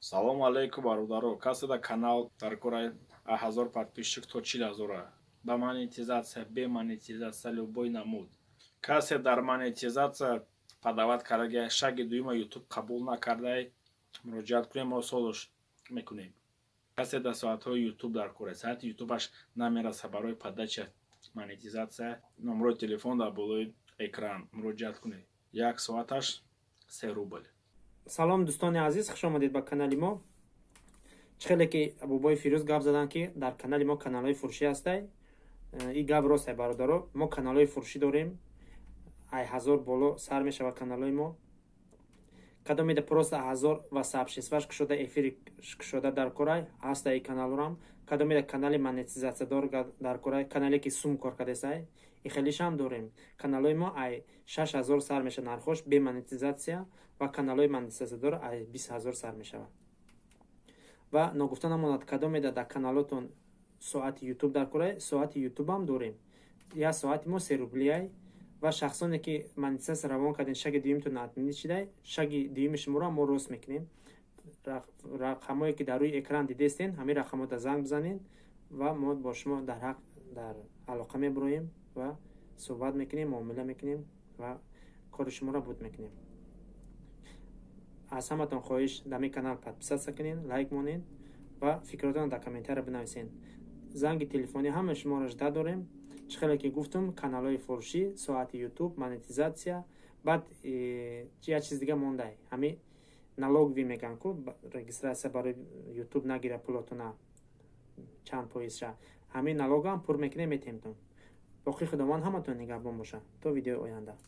Салому алейкум, бародаро. Касе да канал дар кораи 1000 подписчик то 40 000-а, ба монетизатсия, бе монетизатсия, любой намуд. Касе дар монетизатсия подавать кардаги, шаги дуюма Ютуб қабул накардай, муроҷиат кунем, мо солош мекунем. Касе дар соатҳои Ютуб дар кора, соати Ютубаш намераса барои подача монетизатсия, номерои телефон дар болои экран, муроҷиат кунед. Як соаташ 3 рубл. Салом, дӯстони азиз, хуш омадед ба канали мо. Чӣ хеле ки бобои Фирӯз гап заданд, ки дар канали мо каналҳои фурӯшӣ ҳастай, и гап ростай, бародаро. Мо каналҳои фурӯшӣ дорем, ай 1000 боло сар мешавад каналҳои мо. Кадомеда просто 1000 ва сообществаш кушода, эфири кушода дар корай ҳаста и каналорам. Кадомеда канали монетизатсиядор дар корай, канале ки сум кор кардесай, и хелишам дорем. Каналҳои мо ай 6000 сар мешавад нархош бе монетизатсия ва каналҳои монетизатсиядор ай 20 000 сар мешавад. Ва ногуфта намонад, кадомеда дар каналотон соати Ютуб дар корай, соати Ютубам дорем. Як соати мо 3 рублиай. Ва шахсоне ки монетизатсия равон кардем, шаги дуюмтон отменить шидай, шаги дуюми шуморо мо рост мекунем. Рақамое ки дар рӯи экран дидестен, ҳамин рақамота занг бизанед ва мо бо шумо дар ҳақ дар алоқа мебуроем ва суҳбат мекунем, муомила мекунем ва кори шуморо буд мекунем. Аз ҳаматон хоҳиш, дар ин канал подписаться кунед, лайк монед ва фикротонро дар комментария бинависед. Занги телефонӣ ҳама шуморо жда дорем. Чӣ хеле ки гуфтум, каналҳои фурӯшӣ, соати Ютуб, монетизатсия, баъд як чиз дига мондай, ҳами налоговый мегӯянд ку, регистрация барои Ютуб нагира пулотона чанд фоизша, ҳамин налогам пур мекунем, метемтон. Боқӣ Худованд ҳаматон нигаҳбон боша. То видеои оянда.